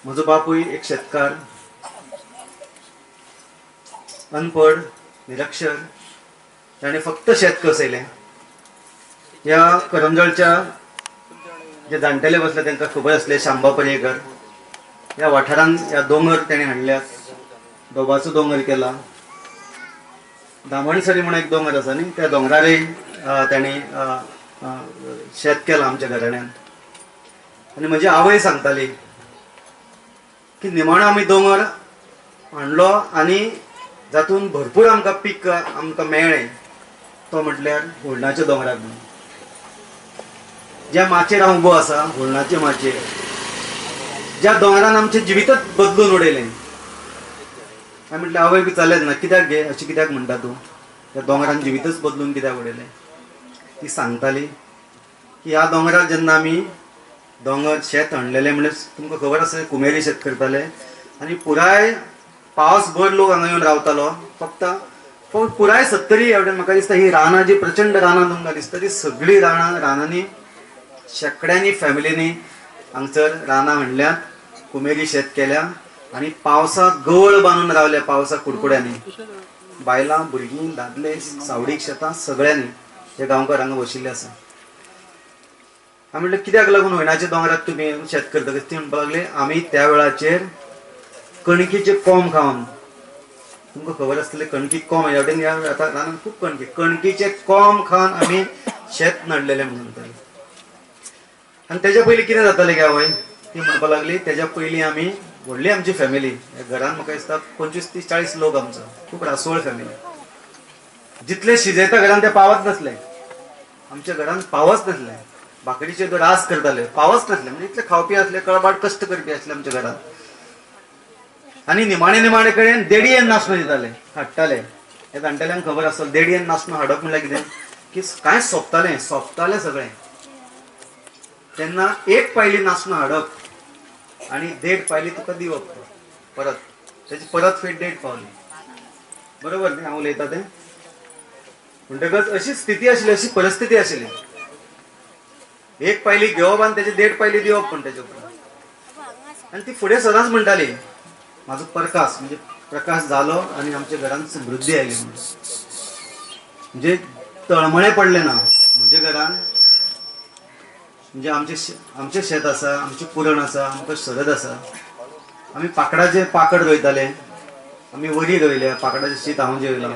म्हजो बापूय एक शेतकार, अनपड, निरक्षर, ताणें फक्त शेत कसयलें. ह्या करंजळच्या जे जाणटेले बसले तांकां खबर आसलें शांबा पर्येकर ह्या वाठारांत ह्या दोंगर ताणें हाडल्यात. दोबाचो दोंगर केला, दामणसरी म्हणून एक दोंगर आसा न्ही, त्या दोंगरारय ताणें शेत केलां आमच्या घराण्यान. आनी म्हजी आवय सांगताली की निमाणो आमी दोंगर हाडलो आनी जातून भरपूर आमकां पीक आमकां मेळ्ळें तो म्हटल्यार हुलणाच्या दोंगराक म्हणून. ज्या माचयेर हांव उबो आसा हुलणाचे माचयेर, ज्या दोंगरान आमचें जिवीतच बदलून उडयलें. हांवें म्हटलें आवय विचारलें ना कित्याक गे अशें कित्याक म्हणटा तूं, त्या दोंगरान जिवीतच बदलून कित्याक उडयलें. ती सांगताली की ह्या दोंगरार जेन्ना आमी दोंगर शेत हाडलेलें म्हणजे तुमकां खबर आसा कुमेरी शेत करताले आनी पुराय पावसभर लोक हांगा येवन रावतालो. फक्त पुराय सत्तरी एवढे म्हाका दिसता ही रानां जी प्रचंड रानां तुमकां दिसता ती सगळीं रानां रानांनी शेंकड्यांनी फॅमिलींनी हांगसर रानां हाडल्यात, कुमेरी शेत केल्या आनी पावसाक गवळ बांदून रावल्या. पावसाक कुडकुड्यांनी बायलां भुरगीं दादले सावडीक शेतां सगळ्यांनी हे गांवकार हांगा बशिल्ले आसा. हांवें म्हटलें कित्याक लागून होयणाच्या दोंगराक तुमी शेत करतकच, ती म्हणपाक लागली आमी त्या वेळाचेर कणकीचे कोंब खावन, तुमकां खबर आसतलें कणकी कोंब ह्या वटेन ह्या आतां रानांत खूब कणकी, कणकीचे कोंब खावन आमी शेत नडलेलें म्हणून सांगताली. आनी तेज्या पयलीं कितें जातालें काय आवय, ती म्हणपाक लागली तेज्या पयलीं आमी व्हडली आमची फॅमिली, घरान म्हाका दिसता 25 30 40 लोक आमचो, खूब रासवळ फॅमिली. जितले शिजयता घरान ते पावच नासले, आमच्या घरान पावच नासले. भाकरीचे रास करताले, पावच नासले, म्हणजे इतले खावपी आसले, कळबाट कश्ट करपी आसले आमच्या घरान. आनी निमाणे निमाणे कडेन देडयेन नासणो दिताले, हाडटाले. हे जाणटेल्यांक खबर आसतलें देडयेन नासणो हाडप म्हणल्यार कितें की कांय सोंपतालें, सोंपतालें सगळें. तेन्ना एक पायली नासणो हाडप आनी देड पायली तुका दिवप, परत तेजी परत फेड देड पावली. बरोबर न्ही हांव उलयता तें? म्हणटकच अशी स्थिती आशिल्ली, अशी परिस्थिती आशिल्ली. एक पायली घेवप आनी तेजी देड पायली दिवप पण तेजे उपरांत. आनी ती फुडें सदांच म्हणटाली म्हाजो प्रकाश म्हणजे प्रकाश जालो आनी आमच्या घरांत समृद्धी आयली. म्हणजे तळमळे पडले ना म्हज्या घरान. म्हणजे आमचें शेत आसा, आमचें पुरण आसा, आमकां सरद आसा. आमी पाकडाचें पाकड रोयताले, आमी वरी रोयल्या, पाकडाचें शीत हांव जेवलां,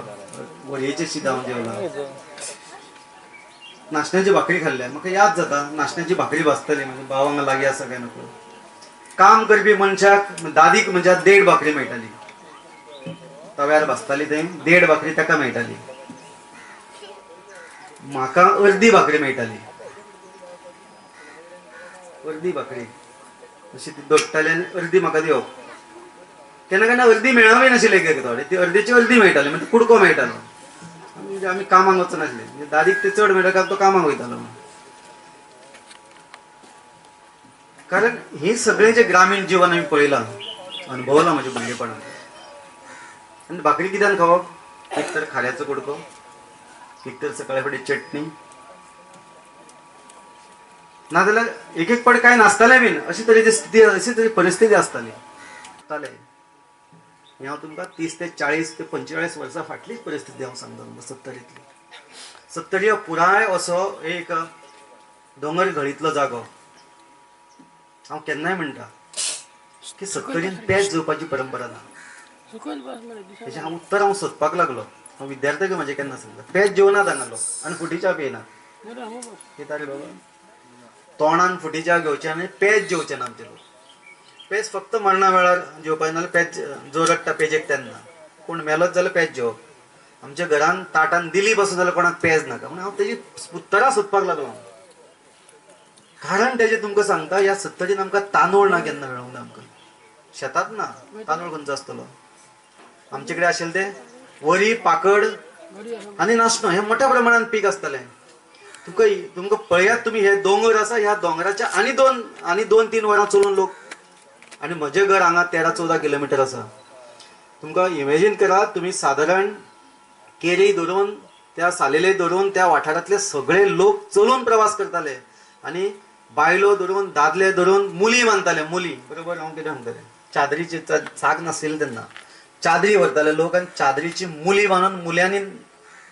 वरयेचें शीत हांव जेवलां, नाशण्याची भाकरी खाल्ल्या. म्हाका याद जाता नाशण्याची भाकरी भाजताली, म्हणजे भाव हांगा लागीं आसा काय नको. काम करपी मनशाक दादीक म्हणजे देड भाकरी मेळटाली, तव्यार भाजताली तें देड भाकरी ताका मेळटाली, म्हाका अर्दी भाकरी मेळटाली. अर्दी भाकरी अशी ती दोडटाली आनी अर्दी म्हाका दिवप. केन्ना केन्ना अर्दी मेळावी नाशिल्ली एक एक थोडे, ती अर्दीची अर्दी मेळटाली, म्हणजे कुडको मेळटालो. म्हणजे आमी कामाक वचनासले, म्हणजे दादीक ते चड मेळटा कारण तो कामाक वयतालो. कारण हे सगळें जें ग्रामीण जिवन आमी पळयलां, अनुभवलां म्हज्या भुरगेपणांत. आनी भाकरी कित्यान खावप, एक तर खाऱ्याचो कुडको, एक तर सकाळी फुडें चटणी, नाजाल्यार एक एक पाट कांय नासतालें बीन. अशी तरेची स्थिती, अशी तरी परिस्थिती आसताली. हें हांव तुमकां 30 ते 40 ते 45 वर्सां फाटलीच परिस्थिती हांव सांगता तुमकां. सत्तरींतली, सत्तरी हो पुराय असो एक दोंगर घळींतलो जागो. हांव केन्नाय म्हणटा की सत्तरीन पेज जेवपाची परंपरा ना. तेजें हांव उत्तर हांव सोदपाक लागलो. हांव विद्यार्थ्याक म्हजें केन्ना सांगता, पेज जेवनात हांगा लोक आनी फुटी च्या पियेनात. कितें रे बाबा, तोंडान फुटी च्या घेवचे आनी पेज जेवचे ना आमचे लोक. पेज फक्त मरणा वेळार जेवपाक, नाजाल्यार पेज जो रडटा पेजेक तेन्ना, कोण मेलोच जाल्यार पेज जेवप. आमच्या घरान ताटान दिली बसून जाल्यार कोणाक पेज नाका. म्हणून हांव तेजी उत्तरां सोदपाक लागलो. कारण तेजें तुमकां सांगता, ह्या सत्तरीन आमकां तांदूळ ना केन्ना मेळूंक ना आमकां. शेतात ना तांदूळ खंयचो आसतलो, आमचे कडेन आशिल्लें तें वरी, पाकड आनी नासणो हें मोठ्या प्रमाणान पीक आसतालें. तुमकां तुमकां पळयात तुमी, हे दोंगर आसा, ह्या दोंगराच्या आनी 2-3 वरां चलून लोक. आनी म्हजें घर हांगा 13-14 किलोमिटर आसा. तुमकां इमेजीन करात, तुमी सादारण केरी धरून त्या सालेले धरून त्या वाठारांतले सगळे लोक चलून प्रवास करताले आनी बायलो धरून दादले धरून मुली बांदताले, मुली बरोबर हांव कितें सांगतलें, चादरीचे साक नाशिल्ले तेन्ना, चादरी व्हरताले लोक आनी चादरीची मुली बांदून मुल्यांनी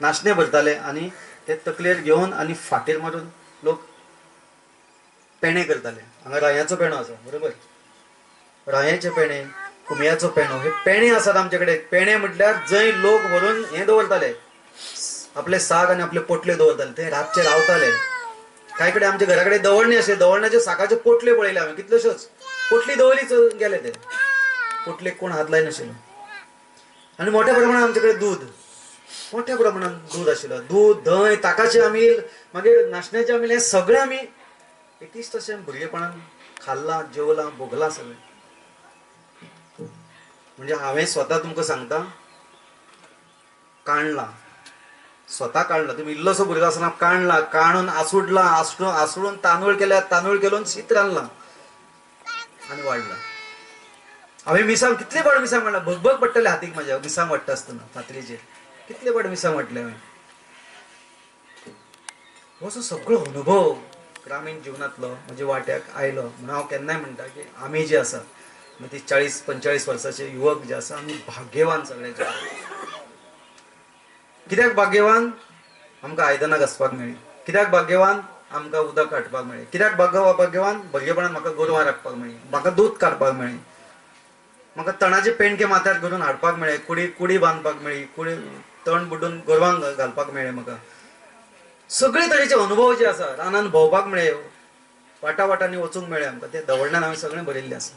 नाशणे भरताले आनी ते तकलेर घेवन आनी फाटीर मारून लोक पेणे करताले. हांगा रायाचो पेणो आसा बरोबर, रायाचे पेणे, कुमयाचो पेणो, हे पेणे आसात आमचे कडेन. पेणे म्हटल्यार जंय लोक व्हरून हें दवरताले, आपले साक आनी आपले पोटले दवरताले, ते रातचे रावताले. कांय कडेन आमच्या घरा कडेन दवरणे आशिल्ले, दवरण्याचे साकाचे पोटले पळयले हांवें, कितल्योश्योच पोटली दवरली गेले ते पोटलेक कोण हात लायनाशिल्लो. आनी मोठ्या प्रमाणात आमचे कडेन दूद, मोठ्या प्रमाणात दूद आशिल्लो, दूद धंय ताकाचें आमील, मागीर नाशण्याचें आमील, हें सगळें आमी एटलिस्ट अशें भुरगेपणान खाल्लां, जेवलां, भोगलां सगळें. म्हणजे हांवें स्वता तुमकां सांगता काणलां, स्वता काडला. तुमी इल्लोसो भुरगो आसतना काणला, काणून आसुडला, आसडून तांदूळ केल्या, तांदूळ केलोन शीत रांदलां आनी वाडला. हांवें मिरसांग कितले फावट मिरसांग वाडला, भगभग पडटले हातीक म्हाज्या मिरसांग वाडटा आसतना फातरीचेर, कितले फावट मिरसांग वाडले हांवें. हो असो सगळो अनुभव ग्रामीण जिवनांतलो म्हज्या वाट्याक आयलो. म्हणून हांव केन्नाय म्हणटा की आमी जे आसा ती 40-45 वर्साचे युवक जे आसा आमी भाग्यवान सगळ्याचे. कित्याक भाग्यवान? आमकां आयदनां घासपाक मेळ्ळी. कित्याक भाग्यवान? आमकां उदक काडपाक मेळ्ळें. कित्याक भाग्यवान? भुरगेपणान म्हाका गोरवां राखपाक मेळ्ळी, म्हाका दूद काडपाक मेळ्ळें, म्हाका तणाचे पेंडके माथ्यार करून हाडपाक मेळ्ळें, कुडी कुडी बांदपाक मेळ्ळी, कुडी तण बुडून गोरवांक घालपाक मेळ्ळें. म्हाका सगळे तरेचे अनुभव जे आसा, रानान भोंवपाक मेळ्ळे, वाटा वाटांनी वचूंक मेळ्ळें आमकां, ते दवरण्यान हांवें सगळें बरयल्लें आसा.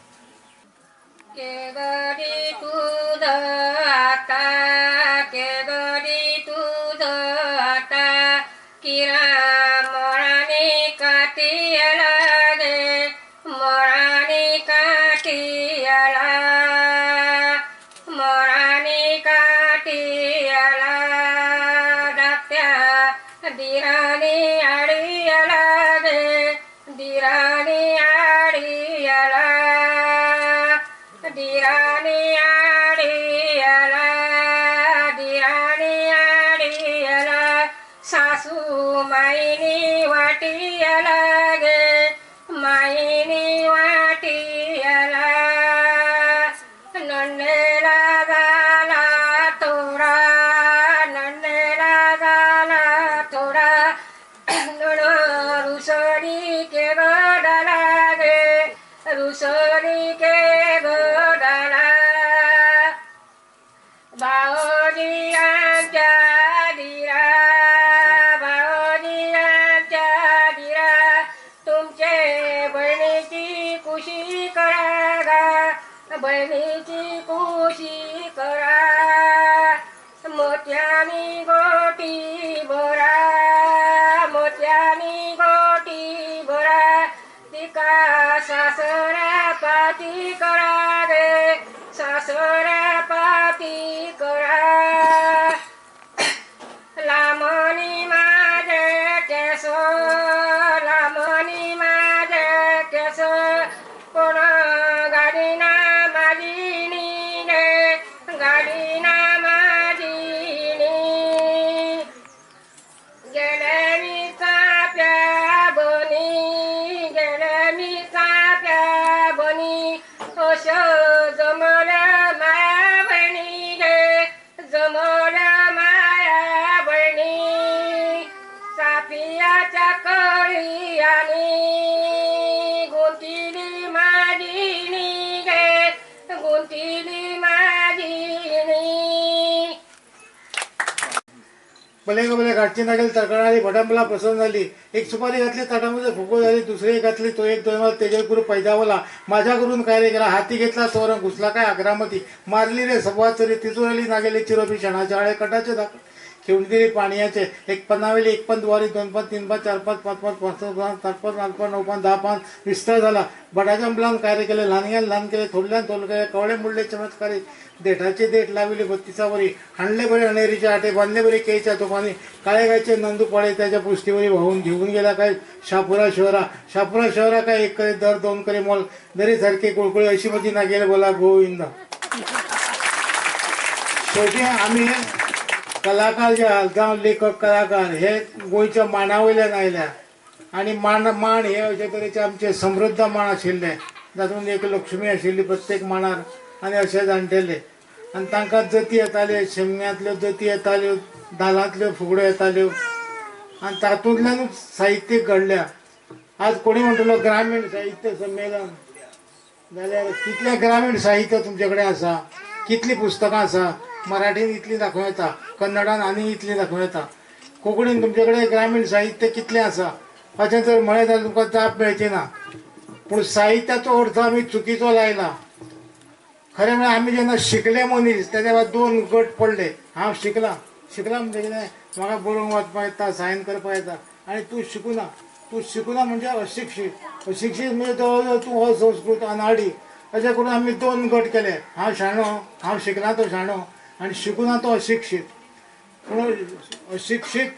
केगरी तुझ आता, केगरी तुझ आता, किरा मोराने काटियाला गे, मोराने काटियाला, मोराने काटियाला, धाकट्या दिराने आडियाला गे, दिराने आडियाला, दिराने आडियाला, दिराने आडियाला, सासू माईनी वाटियाला गे, माईनी वाटियाला, नंदेला झाला थोडा, नंदेला झाला थोडा, नण रुसडी के गडाला गे, रुसडी के गडाला, भाऊजी आमच्या दिरा, भाऊजी आमच्या दिरा, तुमचे बहिणीची कुशी करा गा, बहिणीची कुशी करा, मोत्यानी गोटी भरा, मोत्यानी गोटी भरा, तिका सासरा पाती करा गे, सासरा पाती करा, लामणी माझे केस, लामणी माझे केस, कोण गाडीना माझी रे, गाडीना माझी, गेले मी चाप्या बनी, गेले मी चाप्या बनी, अशो जमल्या माया बहिणी गे, जमल्या माया बहिणी, चाफियाच्या कळियानी गुंतिली माझी गे, गुंतिली माझी. भले भले घाटची नागेल तडकणारी भटंबला प्रसन्न झाली, एक सुपारी घातली ताटामध्ये फुको झाली, दुसरी घातली तो एक दोन तेजगुरु पैजावला, माझ्याकडून काय रे गेला, हाती घेतला तोरण घुसला काय अग्रामती, मारली रे सव्वा चरी तिचोरली नागेली चिरोपी क्षणाच्या आळे कटाचे दाख खेळून दिली पाण्याचे, एक पन्नावेली एक पण द्वारी 2 5 3 5 4 5 5 5 5 6 7 5 8 5 9 5 10 5 विस्तार झाला. बटाच्या अंबलान कार्य केले, लहानग्यान लहान केले, थोडल्यान थोडले केले, कवळे मुडले चमत्कारी, देठाचे देठ लाविले बत्तीसावरी, हाणले बरे अणेरीचे आटे, बांधले बरे केळीच्या तोफानी, काळे गायचे नंदू पळे त्याच्या पृष्ठीवरी वाहून घेऊन गेला काय शापुरा शहरा, शापुरा शहरा काय 1 करे दर 2 करे मोल, दरीसारखे कुळकुळे अशी मधी नागेल बोला गोविंदा. शेवटी आम्ही कलाकार जे आहात जावं लेखक कलाकार हे गोंयच्या माना वयल्यान आयल्या. आनी मांड मांड हे अशे तरेचे आमचे समृद्ध मांड आशिल्ले, जातूंत एक लक्ष्मी आशिल्ली प्रत्येक मांडार आनी अशे जाणटेले. आनी तांकां जती येताल्यो, शिमग्यांतल्यो जती येताल्यो, धालांतल्यो फुगड्यो येताल्यो आनी तातूंतल्यानूच साहित्य घडल्या. आज कोणी म्हणटलो ग्रामीण साहित्य संमेलन जाल्यार कितलें ग्रामीण साहित्य तुमचे कडेन आसा, कितलीं पुस्तकां आसा? मराठीन इतलीं दाखोवं येता, कन्नडान आनी इतलीं दाखोवं येता, कोंकणीन तुमचे कडेन ग्रामीण साहित्य कितलें आसा अशें जर म्हळें जाल्यार तुमकां जाप मेळची ना. पूण साहित्याचो अर्थ आमी चुकीचो लायला. खरें म्हळ्यार आमी जेन्ना शिकले मनीस तेज्या भायर दोन गट पडले. हांव शिकलां, शिकलां म्हणजे कितें, म्हाका बरोवंक वाचपाक येता, सायन करपाक येता, आनी तूं शिकुना. तूं शिकुना म्हणजे अशिक्षीत, अशिक्षीत म्हणजे तो तूं असंस्कृत, अनाडी. अशें करून आमी दोन गट केले. हांव शाणो, हांव शिकलां तो शाणो, आनी शिकुना तो अशिक्षीत. पूण अशिक्षीत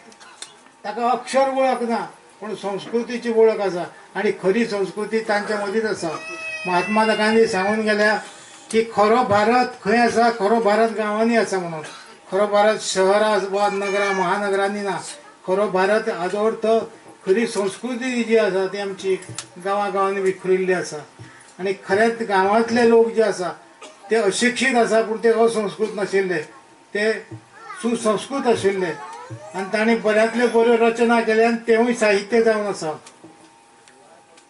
ताका अक्षर वळख ना, पूण संस्कृतीची वळख आसा आनी खरी संस्कृती तांच्या मदींच आसा. महात्मा गांधी सांगून गेल्या की खरो भारत खंय आसा? खरो भारत गांवांनी आसा म्हणून. खरो भारत शहरां वा नगरां महानगरांनी ना. खरो भारत हाजो अर्थ खरी संस्कृती जी आसा ती आमची गांवां गांवांनी विखुरिल्ली आसा. आनी खरेंच गांवांतले लोक जे आसा ते अशिक्षीत आसा, पूण ते असंस्कृत नाशिल्ले, ते सुसंस्कृत आशिल्ले आनी तांणी बऱ्यांतल्यो बऱ्यो रचना केल्या आनी तेवूय साहित्य जावन आसा.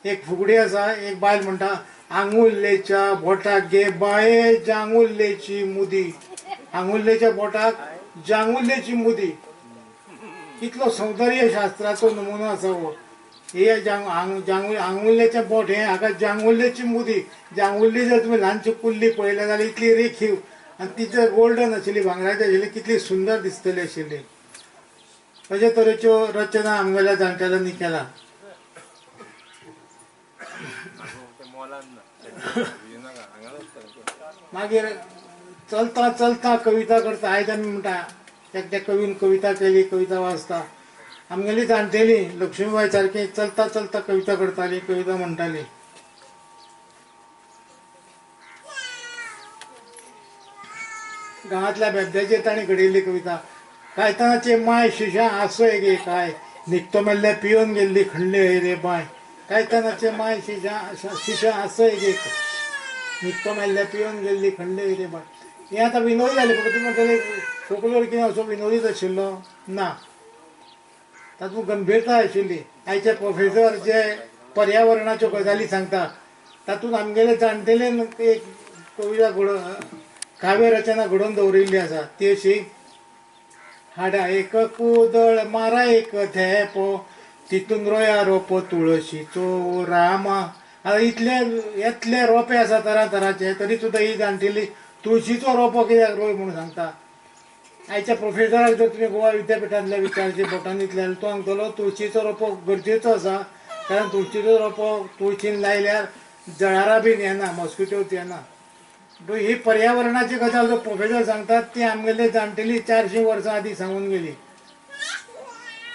एक फुगडी आसा, एक बायल म्हणटा, आंगुल्लेच्या बोटाक गे बाये जांगुल्लेची मुदी, आंगुल्लेच्या बोटाक जांगुल्लेची मुदी. कितलो सौंदर्य शास्त्राचो नमुनो आसा हो. हे आंगुल्लेचें बोट हें हाका जांगुल्लेची मुदी. जांगुल्ली जर तुमी ल्हानशी कुल्ली पळयल्या जाल्यार इतली रेखीव आनी ती जर गोल्डन आशिल्ली, भांगराची आशिल्ली, कितली सुंदर दिसतली आशिल्ली. अशे तरेच्यो रचना आमगेल्या जाणटेल्यांनी केला. मागीर चलता चलता कविता करता. आयज आमी म्हणटा एकट्या कवीन कविता केली, कविता वाचता. आमगेली जाणटेली लक्ष्मीबाय सारकी चलता चलता कविता करताली, कविता म्हणटाली. गांवांतल्या बेबद्याचेर ताणें घडयल्ली कविता. कायतानाचे माय शिशा आसय गे काय, निकतो मेल्ले पिवन गेल्ली खणली हय रे बाय. कायतानाचे माय शिशा शिशा आसय गे, निकतो मेल्ले पिवन गेल्ली खणली हय रे बाय. हें आतां विनोदी जालें, पूण तुमी म्हणटले फोकलोर कितें असो विनोदीच आशिल्लो ना, तातूंत गंभीरताय आशिल्ली. आयचे प्रोफेसर जे पर्यावरणाच्यो गजाली सांगता तातूंत आमगेले जाणटेल्यान एक कविता घडोवन, काव्य रचना घडोवन दवरिल्ली आसा. ती अशी, हाडा एक कुदळ मारा एक धेंपो, तितून रोया रोपो तुळशीचो रामा. आतां इतले इतले रोपे आसा तरातरांचे, तरी सुद्दां ही जाणटेली तुळशीचो रोपो कित्याक रोय म्हणून सांगता. आयच्या प्रोफेसराक जर तुमी गोवा विद्यापिठांतल्या विचारचे बोटानींतल्यान, तो सांगतलो तुळशीचो रोपो गरजेचो आसा, कारण तुळशीचो रोपो तुळशीन लायल्यार जळारां बीन येना, मॉस्किटोज येना. ही पर्यावरणाची गजाल जो प्रोफेसर सांगतात ती आमगेले जाणटेली 400 वर्सां आदीं सांगून गेली.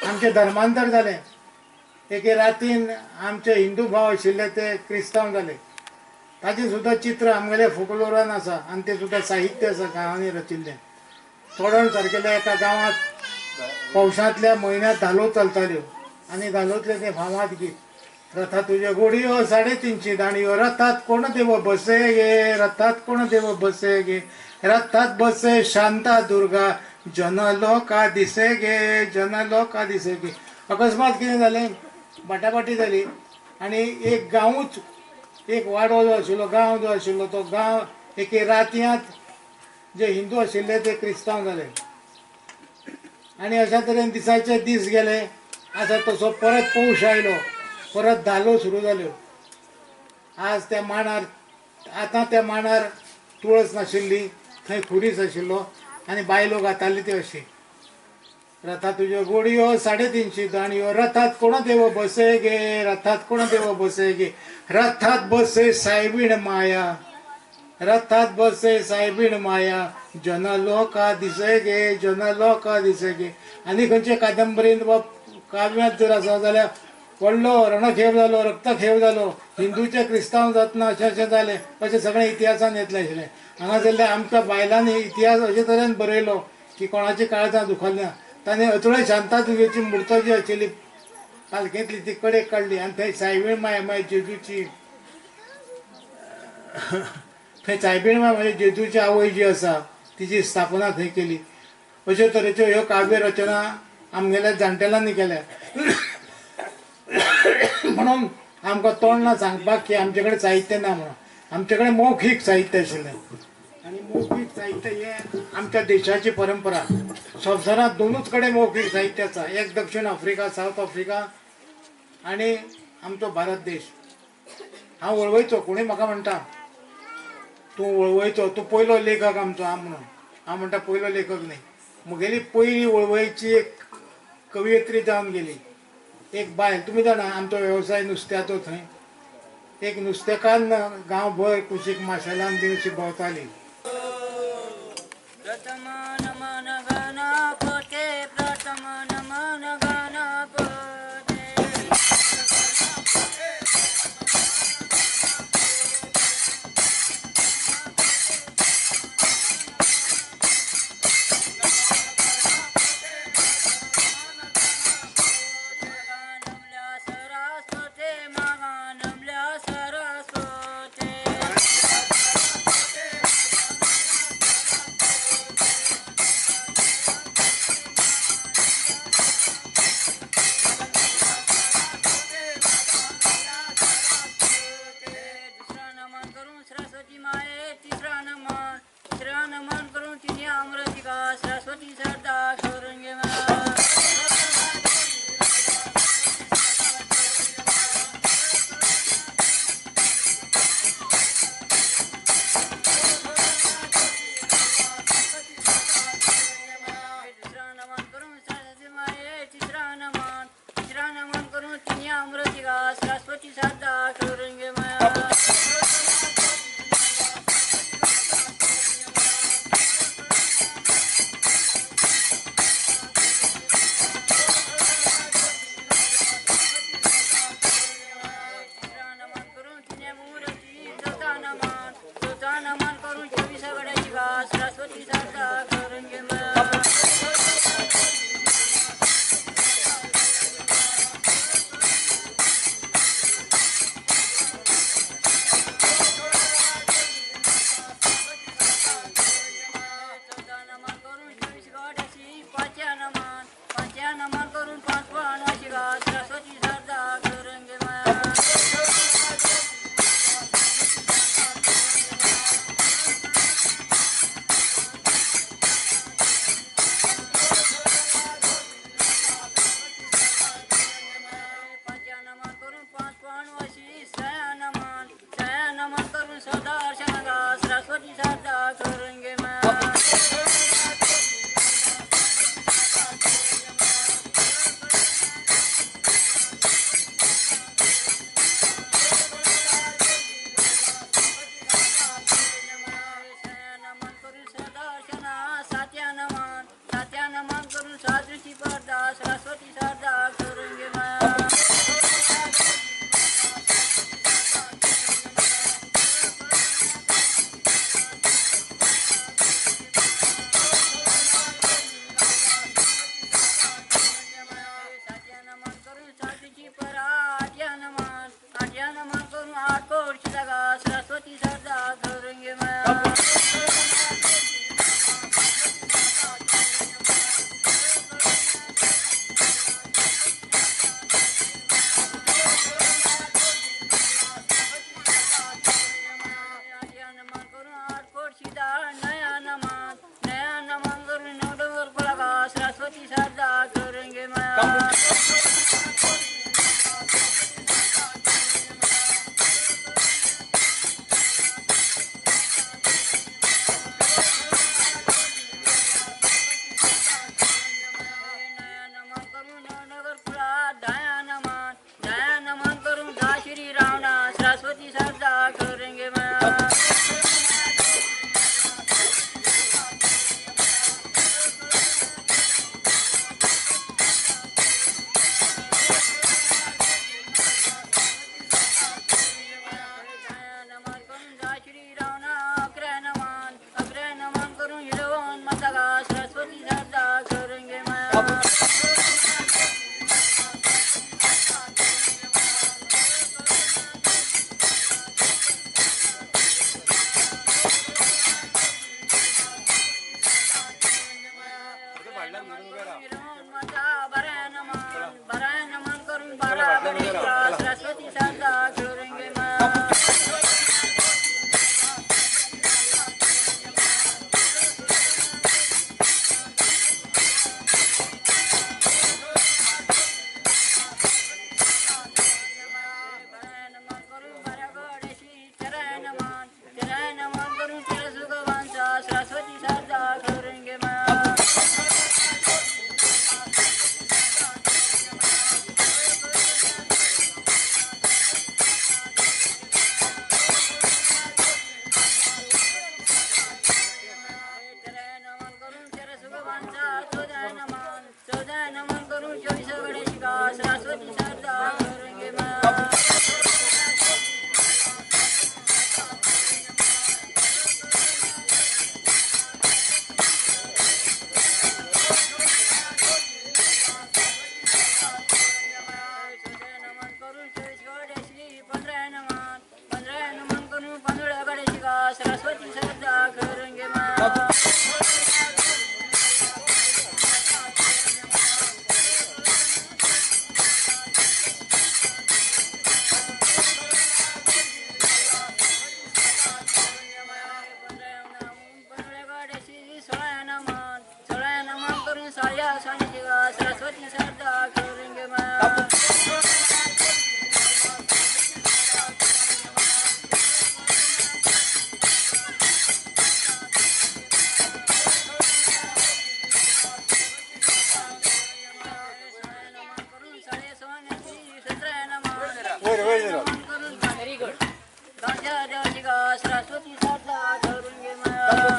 आमचें धर्मांतर जालें, एके रातीन आमचे हिंदू भाव आशिल्ले ते क्रिस्तांव जाले. ताचें सुद्दां चित्र आमगेले फोकलोरान आसा आनी तें सुद्दां साहित्य आसा गांवांनी रचिल्लें. चोडण सारकेल्या एका गांवांत पौशांतल्या म्हयन्यांत धालो चलताल्यो आनी धालोंतलें तें फामाद गीत, रथा तुज्यो गोडयो 350 दाणयो, रथात कोण देव बसे गे, रथात कोण देव बसे गे, रथात बसे शांता दुर्गा, जन लोका दिसे गे, जन लोका दिसे गे. अकस्मात कितें जालें, बाटाबाटी जाली आनी एक गांवूच, एक वाडो जो आशिल्लो, गांव जो आशिल्लो तो गांव एके रातयांत जे हिंदू आशिल्ले ते क्रिस्तांव जाले. आनी अशा तरेन दिसाचे दीस गेले. आतां तसो परत पौश आयलो, परत धालो सुरू जाल्यो. आज त्या मांडार, आतां त्या मांडार तुळस नाशिल्ली, थंय खुरीस आशिल्लो आनी बायलो गाताली ती अशी, रथा तुज्यो गोडयो 350 दाणयो, रथात कोण देव बसे गे, रथात कोण देव बसे गे, रथात बसे सायबीण माया, रथात बसे सायबीण माया, जन लोका दिसे गे, जन लोका दिसे गे. आनी खंयचे कादंबरीन वा काव्यांत जर आसा जाल्यार व्हडलो रणखेव जालो, रक्तखेव जालो, हिंदूचे क्रिस्तांव जातना अशें अशें जालें, अशें सगळें इतिहासान येतलें आशिल्लें. हांगासरल्या आमच्या बायलांनी इतिहास अशे तरेन बरयलो की कोणाची काळजां दुखली ना. ताणें अतुळे शांतादुर्गेची मूर्त जी आशिल्ली पालखेंतली ती कडेक काडली आनी थंय सायबीण माय मागीर जेजूची, थंय सायबीण माय म्हणजे जेजूची आवय जी आसा तिची स्थापना थंय केली. अश्यो तरेच्यो ह्यो काव्य रचना आमगेल्या जाणटेल्यांनी केल्या. म्हणून आमकां तोंड ना सांगपाक की आमचे कडेन साहित्य ना म्हणून. आमचे कडेन मौखीक साहित्य आशिल्लें आनी मौखीक साहित्य हें आमच्या देशाची परंपरा. संवसारांत दोनूच कडेन मौखीक साहित्य आसा, एक दक्षिण आफ्रिका, सावथ आफ्रिका आनी आमचो भारत देश. हांव वळवयचो, कोणूय म्हाका म्हणटा तूं वळवयचो, तूं पयलो लेखक आमचो हांव म्हणून. हांव म्हणटा पयलो लेखक न्ही, म्हगेली पयली वळवयची एक कवयित्री जावन गेली, एक बायल. तुमी जाणा आमचो वेवसाय नुस्त्याचो, थंय एक नुस्तेकान्न गांवभर कुशीक माशेलान बी अशी भोंवताली.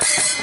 Thank you.